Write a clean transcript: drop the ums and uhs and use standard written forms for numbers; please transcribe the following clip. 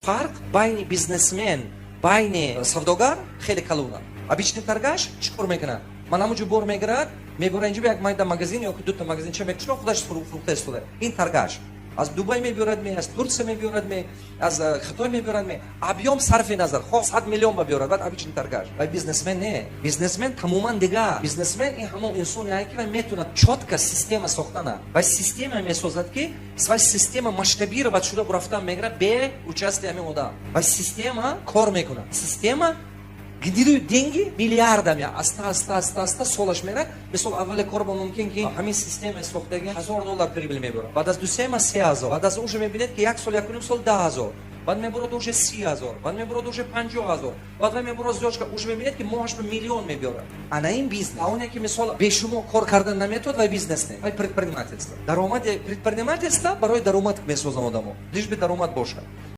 Фарқ байни бизнесмен, байни савдогар хеле калона. Обычный торгаш чӣ кор мекунад? Ман ҳамунҷо бор мегирад, мебора инҷо як майда магазин ё дута магазинча мекушад, худаш фурӯхта истода. Ин торгаш аз Дубай мебиёрад ме, аз Турция мебиёрад ме, аз Хитой мебиёрад ме, объём сарфи назар, хоҳ 100 миллион ба биёрад, баъд обычный торгаш. Вай бизнесмен не, бизнесмен тамоман дигар. Бизнесмен ин ҳамон инсоне, ки вай метавонад чётко система сохтана. Вай система месозад, ки вай система масштабировать шуда рафтан мегирад бе участие ҳамин одам. Вай система кор мекунад, система генерирует деньги миллиардами, аста аста, аста аста солаш мерад. Мисол, аввали кор ба мумкин ки ҳамин система сохтаги 1000 доллар прибыль мебарад, баъд аз 2-3 маҳ 3000, баъд аз уже мебинед, ки як сол, 1,5 сол 10 000, баъд мебурад уже 30 000, баъд мебурад уже 50 000, баъд вай мебурад зиёд, уже мебинед, ки моҳаш ба миллион мебиёрад. Ана ин бизнес. А оне ки, мисол, бе шумо кор кардан наметавад, вай бизнес не, вай предпринимательство. Даромади предпринимательство барои даромад месозанд одамо, лишь бы даромад бошад.